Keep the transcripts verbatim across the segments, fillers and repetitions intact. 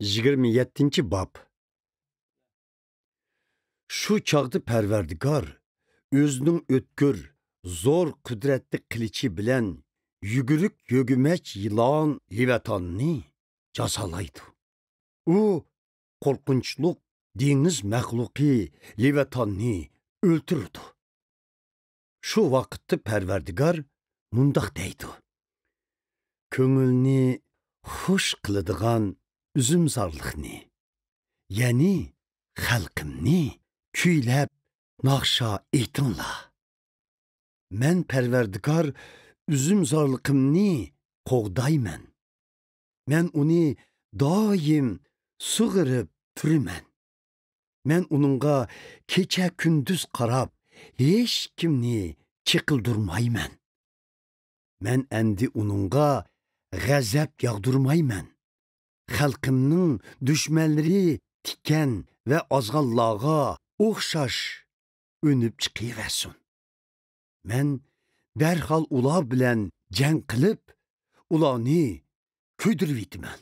يىگىرمە يەتتىنچى باب. شۇ چاغدا پەرۋەردىگار ئۆزىنىڭ ئۆتكۈر، زور قۇدرەتلىك قىلىچى بىلەن يۈگۈرۈك يۆگىمەچ يىلان لېۋىتاننى جازالايدۇ. ئۇ قورقۇنچلۇق دېڭىز مەخلۇقى لېۋىتاننى ئۆلتۈرىدۇ. شۇ ۋاقىتتا پەرۋەردىگار مۇنداق دەيدۇ: «كۆڭۈلنى خۇش قىلىدىغان ئۈزۈمزارلىقنى، يەنى خەلقىمنى كۈيلەپ ناخشا ئېيتىڭلار. مەن پەرۋەردىگار ئۈزۈمزارلىقىمنى قوغدايمەن. مەن ئۇنى دائىم سۇغىرىپ تۇرىمەن. مەن ئۇنىڭغا كېچە-كۈندۈز قاراپ، ھېچكىمنى چېقىلدۇرمايمەن. مەن ئەمدى ئۇنىڭغا غەزەپ ياغدۇرمايمەن. خەلقىمنىڭ دۈشمەنلىرى تىكەن ۋە ئازغانلارغا ئوخشاش ئۈنۈپ چىقىۋەرسۇن. مەن دەرھال ئۇلار بىلەن جەڭ قىلىپ، ئۇلارنى كۆيدۈرۈۋېتىمەن.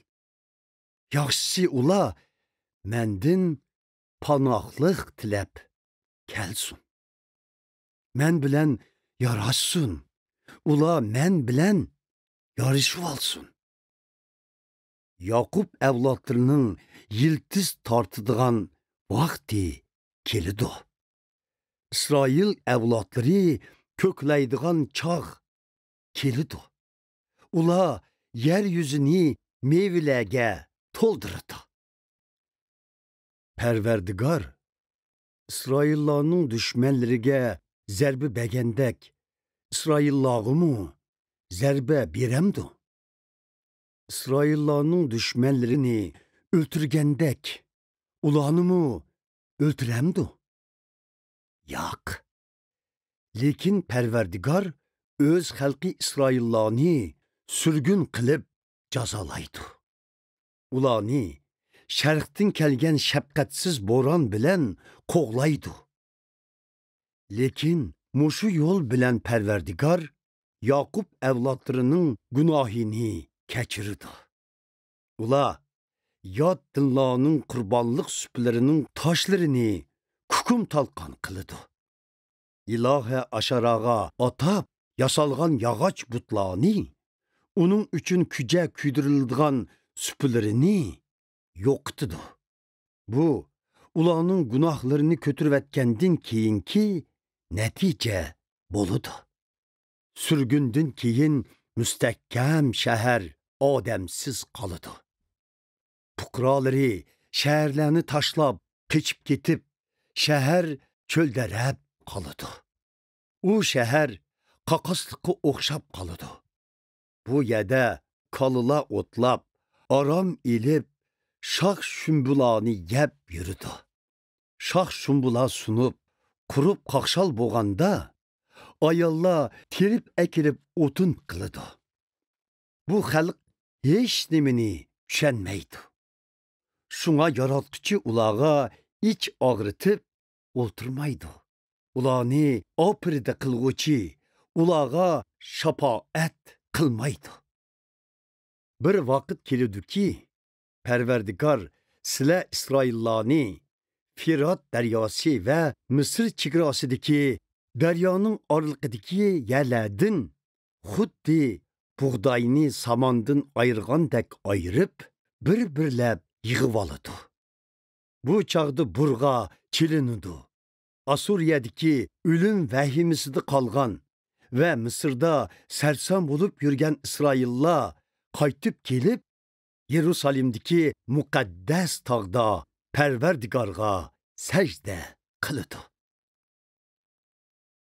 ياخشىسى، ئۇلار مەندىن پاناھلىق تىلەپ كەلسۇن. مەن بىلەن ياراشسۇن. ئۇلار مەن بىلەن يارىشىۋالسۇن. ياقۇپ ئەۋلادلىرىنىڭ يىلتىز تارتىدىغان ۋاقتى كېلىدۇ. ئىسرائىل ئەۋلادلىرى كۆكلەيدىغان چاغ كېلىدۇ. ئۇلار يەر يۈزىنى مېۋىلەرگە تولدۇرىدۇ.» پەرۋەردىگار ئىسرائىللارنىڭ دۈشمەنلىرىگە زەربە بەرگەندەك، ئىسرائىللارغىمۇ زەربە بېرەمدۇ؟ ئىسرائىللارنىڭ دۈشمەنلىرىنى ئۆلتۈرگەندەك، ئۇلارنىمۇ ئۆلتۈرەمدۇ؟ ياق. لېكىن پەرۋەردىگار ئۆز خەلقى ئىسرائىللارنى سۈرگۈن قىلىپ جازالايدۇ. ئۇلارنى شەرقتىن كەلگەن شەپقەتسىز بوران بىلەن قوغلايدۇ. لېكىن مۇشۇ يول بىلەن پەرۋەردىگار ياقۇپ ئەۋلادلىرىنىڭ گۇناھىنى كەچۈرىدۇ. ئۇلار يات دىنلارنىڭ قۇربانلىق سۇپىلىرىنىڭ تاشلىرىنى كۇكۇم تالقان قىلىدۇ. ئىلاھە ئاشاراغا ئاتاپ ياسالغان ياغاچ بۇتلارنى، ئۇنىڭ ئۈچۈن كۈجە كۇيدۇرۇلىدىغان سۇپىلىرىنى يوقىتىدۇ. بۇ ئۇلارنىڭ گۇناھلىرىنى كۆتۈرۈۋەتكەندىن كېيىنكى نەتىجە بولىدۇ. سۈرگۈندىن كېيىن مۇستەھكەم شەھەر ئادەمسىز قالىدۇ. پۇقرالىرى شەھەرلەرنى تاشلاپ قېچىپ كېتىپ، شەھەر چۆلدەرەپ قالىدۇ. ئۇ شەھەر قاقاسلىققا ئوخشاپ قالىدۇ. بۇ يەردە كالىلار ئوتلاپ، ئارام ئېلىپ، شاخ-شۇمبىلارنى يەپ يۈرىدۇ. شاخ-شۇمبىلار سۇنۇپ، قۇرۇپ قاقشال بولغاندا، ئاياللار تېرىپ ئەكىرىپ ئوتۇن قىلىدۇ. بۇ خەلق ھېچنېمىنى چۈشەنمەيدۇ. شۇڭا ياراتقۇچى ئۇلارغا ئىچ ئاغرىتىپ ئولتۇرمايدۇ. ئۇلارنى ئاپىرىدە قىلغۇچى ئۇلارغا شاپائەت قىلمايدۇ. بىر ۋاقىت كېلىدۇكى، پەرۋەردىگار سىلەر ئىسرائىللارنى فىرات دەرياسى ۋە مىسىر چېگراسىدىكى دەريانىڭ ئارىلىقىدىكى يەرلەردىن خۇددى بۇغداينى ساماندىن ئايرىغاندەك ئايرىپ، بىر-بىرلەپ يىغىۋالىدۇ. بۇ چاغدا بۇرغا چېلىنىدۇ. ئاسسۇرىيەدىكى ئۆلۈم ۋەھىمىسىدە قالغان ۋە مىسىردا سەرسان بولۇپ يۈرگەن ئىسرائىللار قايتىپ كېلىپ، يېرۇسالېمدىكى مۇقەددەس تاغدا پەرۋەردىگارغا سەجدە قىلىدۇ.